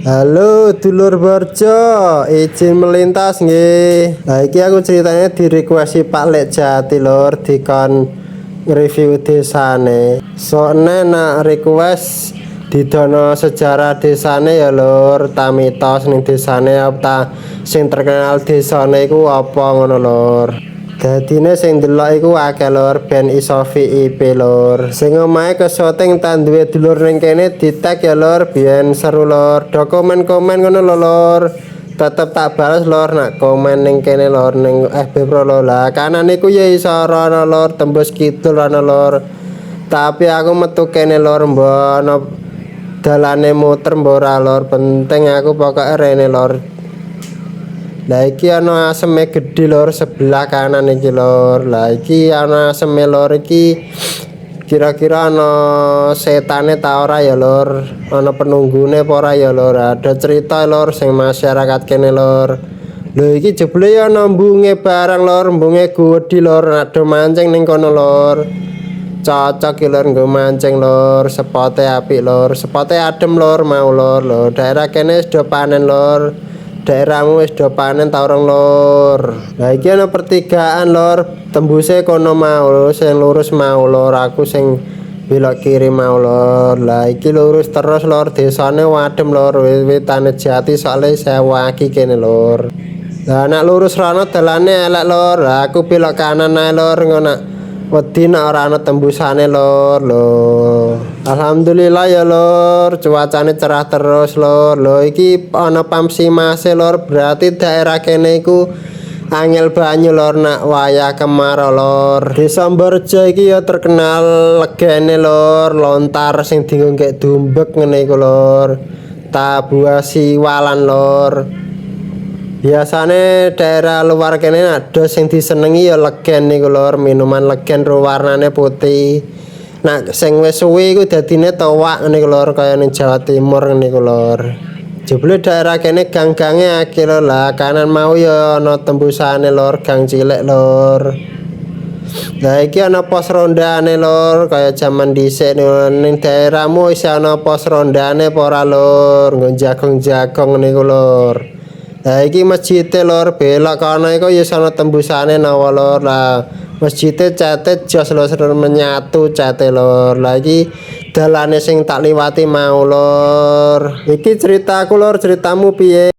Halo, dulur Borjo, izin melintas nggih. Nah, iki aku ceritanya di requesti Pak Lek Jati, lur, dikon review desane. Soalnya nak request didono sejarah desane ya, lur, ta mitos ning desane apa ta sing terkenal desane iku apa ngono, lur. Dadine sing ndelok iku akeh, lur, ben iso VIP, lur. Sing omahe kesoting ta duwe dulur ning kene di tag ya, lur, biyen seru, lur. Do komen-komen ngono lho, lur. Tetep tak bales, lur, nak komen ning kene, lur, ning FB Pro, lur. Lah, kanan iku ya iso rono, lur, tembus kidul rono, lur. Tapi aku metu kene, lur, mbok ana dalane muter mbok ora, lur. Penting aku pokoke rene, lur. Lah, iki ana aseme gedhe, lur, sebelah kanan iki, lur. Lah, iki ana aseme, lur, iki kira-kira ana setane ta ora ya, lur? Ana penunggune apa ora ya, lur? Ada cerita, lur, sing masyarakat kene, lur. Lho, iki jebule ya ana embunge barang, lur, embunge gedhi, lur, ado mancing ning kono, lur. Cocok iki, lur, nggo mancing, lur, spote apik, lur, spote adem, lur, mau, lur. Lho, daerah kene wis do panen, lur. Daerahmu wis do panen ta urung, lur? Lah, iki ana pertigaan, lur, tembuse kono mau sing lurus mau, lur, aku sing belok kiri mau, lur. Lah, iki lurus terus, lur, desane adem, lur, wit-witane jati soalnya sewaki kene, lur. Lah, nek lurus rono dalane elek, lur. Lah, aku belok kanan ae, lur, ngono nak wedi nek ora ana tembusane, lur. Lho. Alhamdulillah ya, lur, cuacane cerah terus, lur. Lho, iki ana Pamsimase, lur, berarti daerah kene iku angel banyu, lur, nak wayah kemarau, lur. Desa Mborjo iki ya terkenal legene, lur, lontar sing dienggo ngek dumbek ngene iku, lur. Ta buah siwalan, lur. Biasane daerah luar kene ada sing disenengi ya legen niku, lur, minuman legen warnane putih. Nak sing wis suwi iku dadine towak ngene iku, lur, kaya ning Jawa Timur ngene iku, lur. Jebule daerah kene gang-gange akeh, lur. Lah, kanan mau ya ana tembusane, lur, gang cilik, lur. Lah, iki ana pos rondane, lur, kaya jaman dhisik ning daerahmu isih ana pos rondane apa ora, lur? Nggo jagong-jagong niku, lur. Lah, iki masjide, lur, belok kono iku ya ana tembusane nawa, lur. Lah, masjide cete jos, lur, menyatu cete, lur. Lah, iki dalane sing tak liwati mau, lur. Iki ceritaku, lur, ceritamu piye?